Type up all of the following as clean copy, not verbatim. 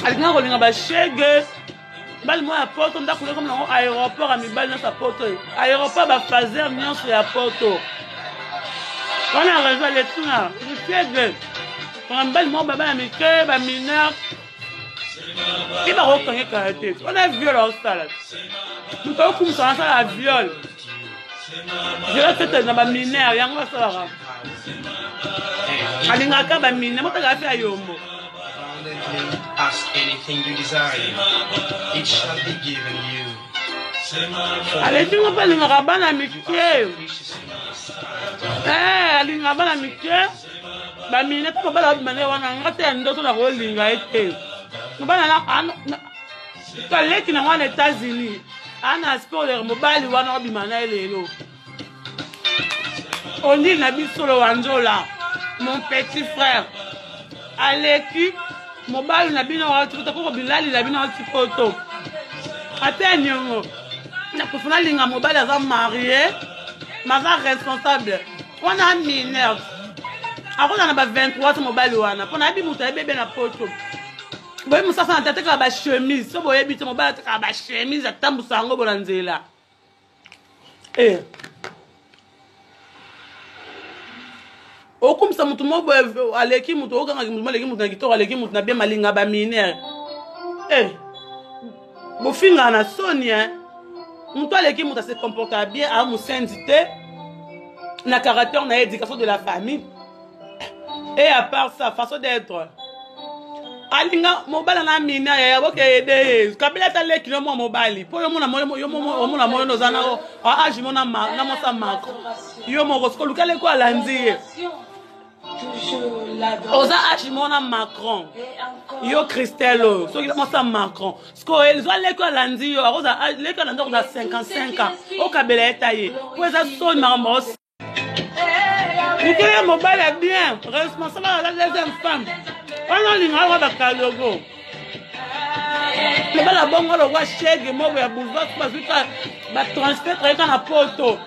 Alingaka kolinga bashege mibali moko ya poto ndako nakomi nango aéroport ya mibali nyonso ya poto aéroport bafaser nyonso ya poto wana raison aleki nga shege kanga mibali moko baba ya mike bamineur mpe bakokanga kala te wana viol aosala moto aokumisa asala viol viol tete na bamineur yango asalaka alingaka bamineur motaka afi ya yombo. Ask anything you desire, it shall be given you. Aleki ngo mpe alingaka bana mike, alingaka bana mike bamine mpe mobali abima nde wana nga te ya ndoto na kolinga ye te mobali aleki na ngo na États-Unis ana spoiler mobali wana obima na ye lelo onili na biso lowanzola mon petit frère aleki mobali na bino watikota koko bilali na bino wati poto ata niongo na kofu nalinga mobali aza marie maza responsable wana mineur akozala na ba 23 to mobali wana mpo nayebi moto ayebi ebe na poto boyebi mosasa na te atekaka bachemise so boyebi te mobali atekaka bachemise atambusa yango bona nzela. Eh. Okumisa motu moko boye aleki motu okangaki motu aleki motu na kitoko aleki motu na bien malinga baminere eh. Bofingaka na soni eh. Motu aleki motu ase comporta bien aa mosenzi te na caractère na éducation de la famille et à part ça façon d'être alinga mobali na mina yaya bokeyede ye kabila ata leki no mwa mobali mpo yo mona omona moyo oza na age mo na mwasa Macron yo moko siko luka leki alandi ye oza age mo na Macron yo Christelle oyo soki mwasa Macron siko ezwa leki alandi yo akoza leki alandi akoza 55 ans okabela ye ta ye mpo eza soni makambo. Mokili mobali ya bien responsable aza deuxième femme wana olinga wa bakalogo mobali ya bongo lokwa shege moko ya boulevard bazwi ka batransfert trayeka na poto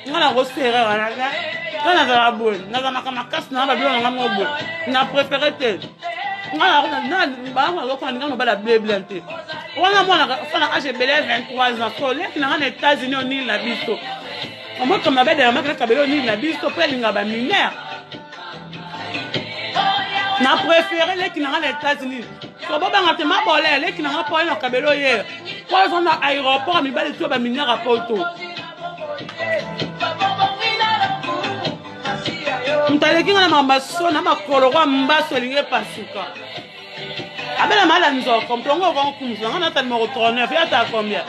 nga nakosere wana nga nazala boye nazalaka makasi na babilo na nga moko boye na préféré te nga bango nga mobali ya bleble te wana mwana fana age ebele 23 ans so leki na nga na États-Unis onili na biso omokama mabe derma kaka kabelo nini na biso mpo elinga baminere na préféré leki na nga na États-Unis so bobanga te mabole leki na nga mpo na kabelo ye mpo aza na aéroport ya mibali to baminere ya poto moto aleki nga na makambo so na makolo kwa mbaso elingi epasuka abela mala nzoko moto yango okonkumisa nga nata numero 39 ye ata combien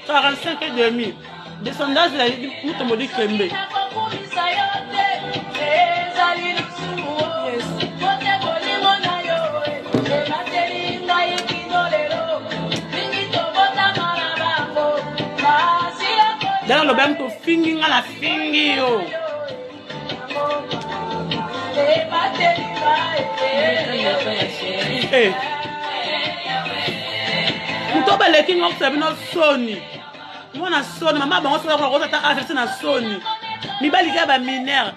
45 et demi descendance ya moto modi kembe. Dala loba moto ofingi nga na fingi yo. Eh. Moto baleki nga okisa bino soni mwana soni mama bango soki akosa ata avc na soni mibali kaka baminere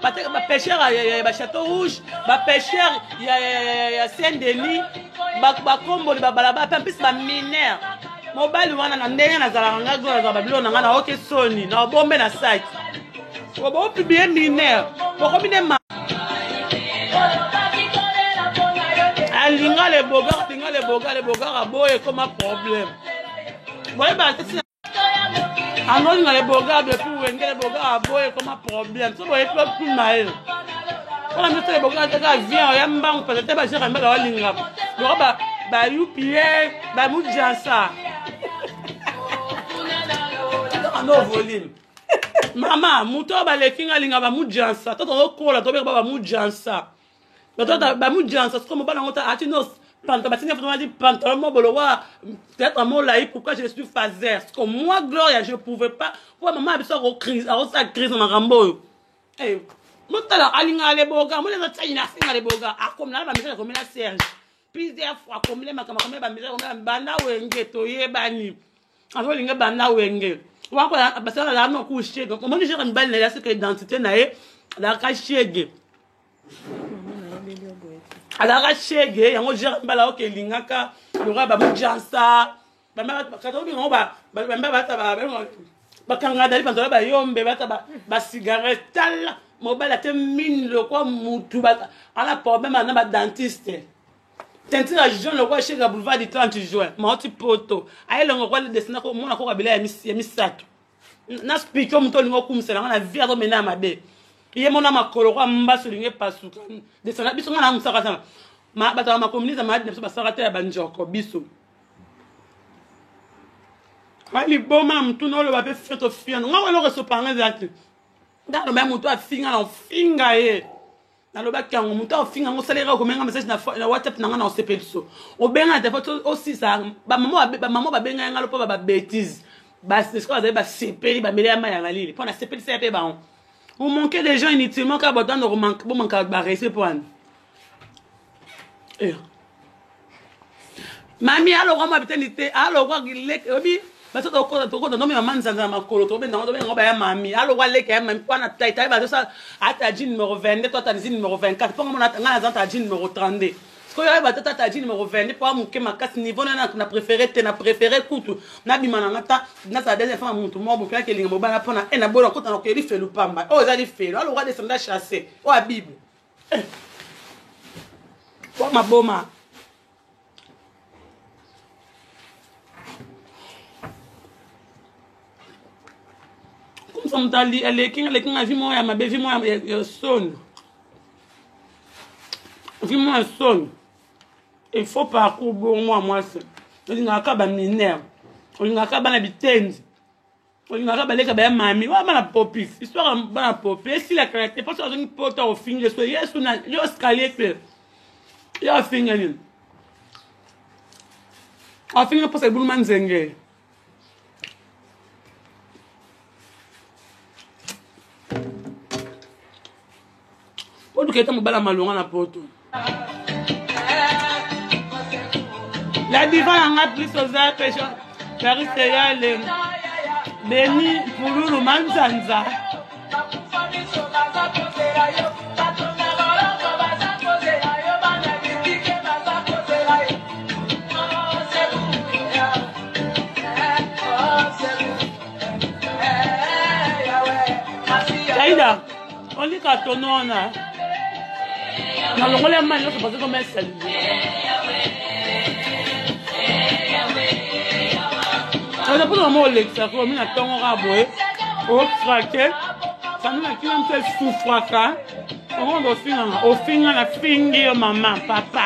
bapêcheur ya bachateau rouge bapêcheur ya Saint Denis bakomboli babalabala mpe mpisi baminere mobali wana na ndenge nazalaka nga go nazala babilo na nga naoke soni na obombe na saki bopublie minere bokomi nde alinga le bogar alinga le bogar le bogar aboye ekoma problème boyeba te tina angolinga le bogar depuis wenge le bogar aboye ekoma problème so boyebi otuna ye mpona biso le bogar kaka vient oya mbangu pesa te bagere mbala olinga loko bayupie bamujansa no volume mama moto oyo baleki nga alinga bamujansa to tozokola tobeka ba bamujansa bato bamujansa soko mobali yango ati no pantalon batindi foto bati pantalon mo bolowa peut-être molai pourquoi je suis phaser parce que moi Gloria je pouvais pas po mama biso akosala crise na makambo oyo. Motala alingaka leboga mona eza tiai na afinga leboga akomela na bamessage akomela Serge plusieurs fois akomela makambo akomela bamessage akomela banda wenge toyebani azolinga banda wenge wakola basala la no ku shege omoni shege mibali na ye asika identité na ye alaka shege. Azalaka shege yango gere mbala oke elingaka lokola bamujansa bakanga dali banzola bayombe bata basigarete tala mobali ate mine lokwa mutu ala problème na badentiste teinture ya jaune lokola shege ya boulevard du 30 juin mauti poto ayelongo kwa desina komona koka bila ya misato na spike oyo moto olingi okumisela nga na vie azomena ya mabe ye mona makolo kwa mbasu olingi epasuka desana biso nga na mosaka sana bato ya makominise maladi na biso basalaka te ya banjoko biso liboma na motuna oloba mpe fioto fiano nga eloko esopanga eza te nga aloba ya moto afinga na ofinga ye nalobaki yango moto aofinga yango osaleka okomenga message na whatsapp na ngai na osepeliso obenga na telefone osisa bamama babenga yanga mpo ba babétise basikoyo bazali basepeli bameli ya mai ya malili mpo nasepelisa ya mpe bango omanke des gens inutilement kaka bato wana bomanka barese mpo wana eh. Mami alokwa mwa biteni te alokwa leke obi bato tokota tokota nomi mama nzanza na makolo tobenda ngo tobenga ngo baya mami alokwa leke ya mami mpo na tai tai bazosa ata jean numero 22 to ata jean numero 24 mpo nga nga naza ta jean numero 32 sikoyo ayeba te tata jean numero 22 mpo amoke makasi niveau na na préféré te na préféré kutu nabima na nga ta nazala deuxième femme ya motu moko bokelaki elinga mobala mpo na e nabola kota na koye lifelu pamba oyo eza lifelu alokwa descenda chasse oyo ya bible eh. boma boma komisa moto aleki aleki nga vi moko ya mabe vi moko ya soni vi moko ya soni il faut parcours bongo mwa mwasi olingaka baminere olingaka bana bitendi olingaka baleka baya mami wana bana popis histoire ya bana popi esilaka te mposo azongi poto ofingi so yesu na yo escalier te yo afinga nini afinga mposa ebuluma nzenge oluka ete mobala malonga na poto la diva na nga plus oza pesha paris eyale beni pululu manzanza Aida, olika tono wana nalongoli ya mai nyonso parce koma esalise eza mpona mama olekisaka omi na ntongo kaka boye okrake sami na kino mpe esufraka okongo ofinganga ofinga na fingi yo mama papa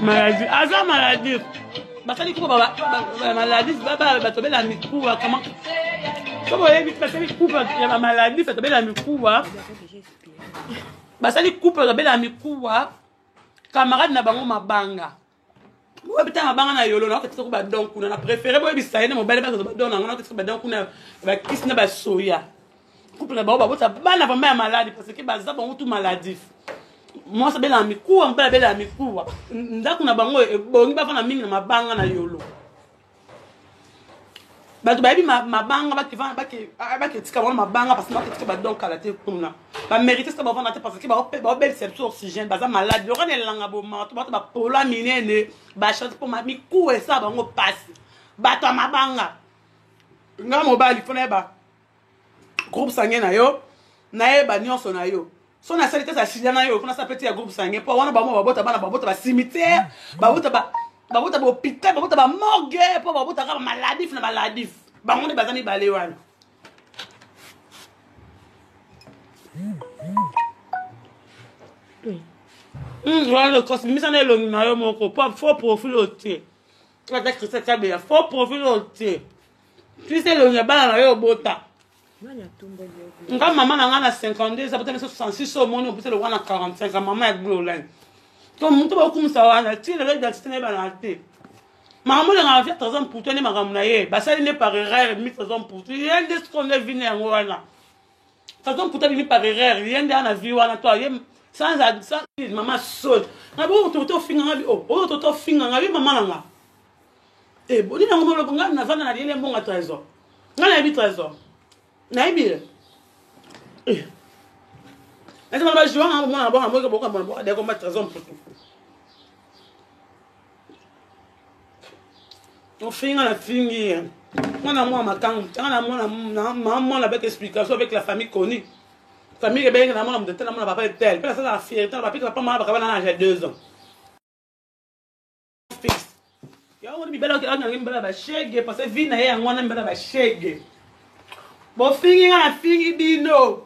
maladie aza maladie basali kupa bamaladi bato bela mikuwa kama so boyebi basali kupa ya bamaladi bato bela mikuwa basali kupa bato bela mikuwa camarade na bango mabanga boyebi ta mabanga na yolo nakoketisa ko badon kuna na préféré boyebisa ye na mobali bazwa badon na ngo nakoketisa badon kuna bakisi na basoya couple na bango babota bana vraimen ya maladi parce que baza bango tout maladif mwasi abelaka mikuwa mobali abelaka mikuwa ndako na bango ebongi bafanda mingi na mabanga na yolo bato bayebi mabanga baketika bango mabanga parce baketika badon kala te kuna bamérite soki bavanda te parce que baobelisa biso oxygène baza maladi lokola na elanga bomama to bato bapola minene bachante mpo mikuwa esala bango mpasi bato ya mabanga nga mobali mpo nayeba groupe sanguin na yo nayeba nyonso na yo so nasali te sasida na yo mpo nasala peti ya groupe sanguin mpo wana bango babota bana babota bacimetière babota babota bahôpital babota bamorgue mpo babotaka bamaladif na maladif bango nde baza mibale wana wana bimisa na elongi na yo moko mpo faux profil otie ata christian kabeya faux profil otie Fils elongi ya bana na yo obota. Nga mama na nga na 52 abota biso 66 omoni opesa lokola na 45 mama ya gloline. To mutu bakumisa wana ti lelo identité na ye bana te. Makambo olengaka via trésor mputu nde makambo na ye basali nde par erreur mi trésor mputu ye nde sikoyo nde vi na yango wana trésor mputu abimi par erreur ye nde ana vi wana to ye sans mama soni nga bo toto ofinga nga bi o oyo toto ofinga nga bi mama na nga Eh, boni nango molobo ngai navanda na liele mbonga trésor ngai nayebi trésor nayebi ye. Eh. Nasi bana bajuwa nga mona bonga moke boka mona boka deko ma trésor mputu. Ofinga na fingi. Mwana mwa makangu, tanga na mwana na maman avec explication avec la famille connue. Famille ebenge na mwana moto na mwana papa tel. Pe na sala fierté na papa papa mwana bakaba na âge 2 ans. Fixe. Yango wana mibala okangi mibala ba shege parce que vie na ye yango wana mibala ba shege. Bofingi nga na fingi bino.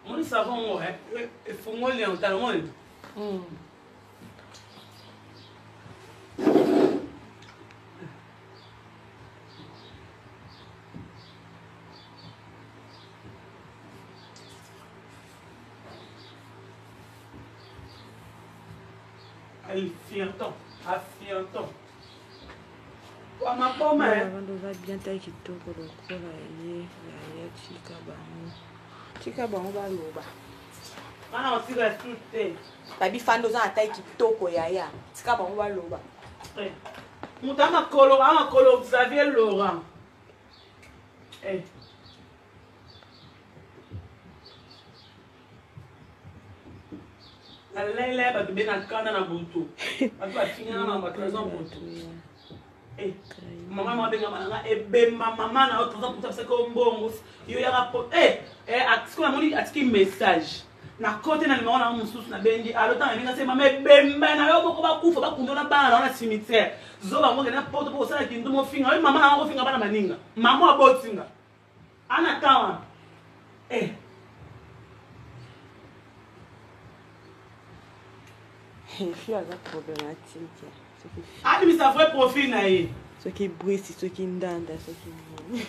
Moni savon ngo eh efungoli yango tala moni. Afianton, afianton. Wa maboma eh. Bando oza bien tai kitoko lokola ye yaya tika bango tika bango baloba. Bana otika su te. Babi fanda oza na tai kitoko yaya tika bango baloba. Eh. Moto amakolo amakolo Xavier Laurent. Eh. Nalela bato be na kanda na butu. Bato bafingana na bato naza butu. Eh, mama mama abengama na nga ebemba mama na yo toza kuta bisaka yo mbongo yo yaka po eh eh sikoyo namoni atiki message na kote na nimero na yo mosusu nabengi alo ntango nabenga se mama ebemba na yo boko bakufa bakunda na bana na yo na cimetière zoba yango okende na poto mpo kosala kindu mofinga oyo mama na yango kofinga bana baninga mama abotinga ana temps wana eh. Fille aza problématique. Abimisa vrai profil na ye. Soki brisi, soki ndanda, soki nini.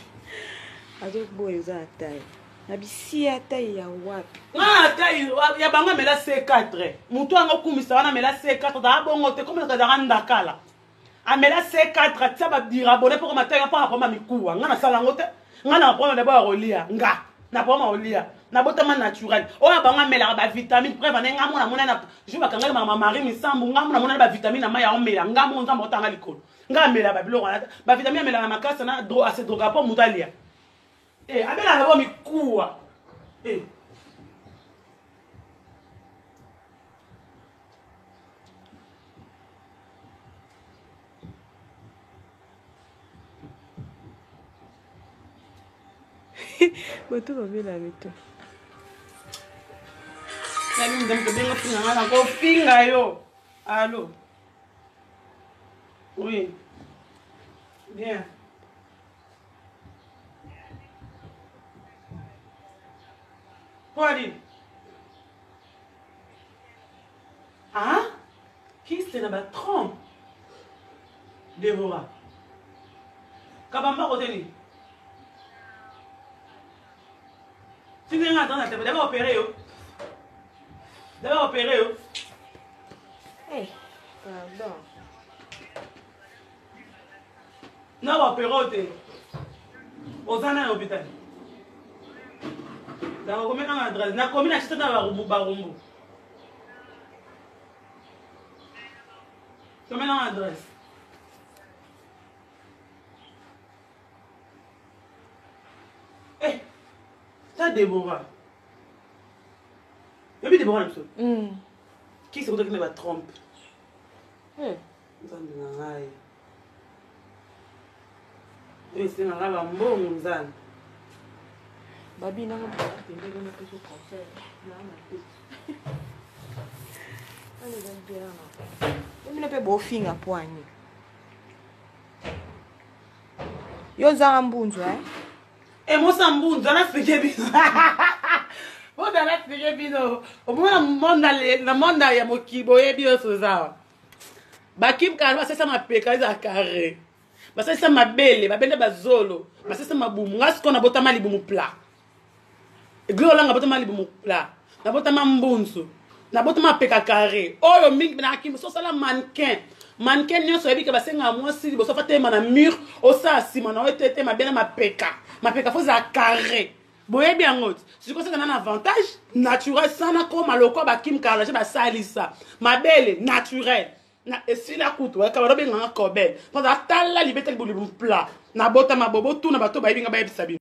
Azoboya oza na taille. Na bisiya taille ya wapi? Nga na taille ya bango amela C4. Moto yango okumisa wana amela C4 azala bongo te komona azalaka ndakala. Amela C4 atia ba dirabone mpo koma taille mpo akoma mikuwa. Nga nasala yango te. Nga na problème d'abord ya kolia. Nga na problème ya kolia. Nabotama naturel. Oyo bango amelaka ba vitamine preuve ane nga mona mona na jour bakangaki mama Marie Misambu nga mona mona ba vitamine na mai ya omela nga mona nzambe otanga likolo. Nga amela ba biloko wana ba vitamine amelaka makasi na dro ase droga po moto alia. Eh abelaka bo mikuwa. Eh. Bato babela mito. Nani nzambe tobenga finga nga nakofinga yo. Allo. Oui. Bien. Quoi dit? Ah? Kiste na ba trompe. Deborah. Kabamba kote nini? Tindi nga na tebe, d'abord opéré yo. D'abord opéré yo. Eh, pardon. Na ba opéré yo te. Oza na hôpital. Nakomi na adresse, nakomi na chita na barumbu barumbu. Komi na adresse. Eh, ta Deborah. Yobi Deborah na biso. Qui c'est qui ba trompe? Eh. Nzambe na ngai. Oyo esenga nga ba mbongo nzambe. Babi nanga pembeni na peso conseil. Na na peso. Bino mpe bofinga poani. Yo ozanga mbunzu eh? E mosa mbunzu ana fike bino. Boda na fike bino. Omona monde na monde ya mokili boyebi nyonso oza. Bakim kala basesa mapeka eza carré. Basesa mabele, babenda bazolo, basesa mabumu. Nga sikoyo nabotama libumu plat. Gloire langa nabotama libumu plat. Nabotama mbunzu. Nabotama mapeka carré. Oyo mingi na kim so sala mannequin. Mannequin nyonso oyebi ke basengaka mwasi liboso fa telema na mur, osala nsima na yo ete ete mabe na mapeka. Mapeka fo ezala carré. Boyebi yango ti. Sikoyo saka na avantage naturel sana koma lokola ba Kim Kardashian basalisa. Mabele naturel. Na esila kutu eh, kabado benga nga kobel. Mpo atala libeta libulibu pla. Nabotama bo botuna bato bayebi nga bayebisa bino.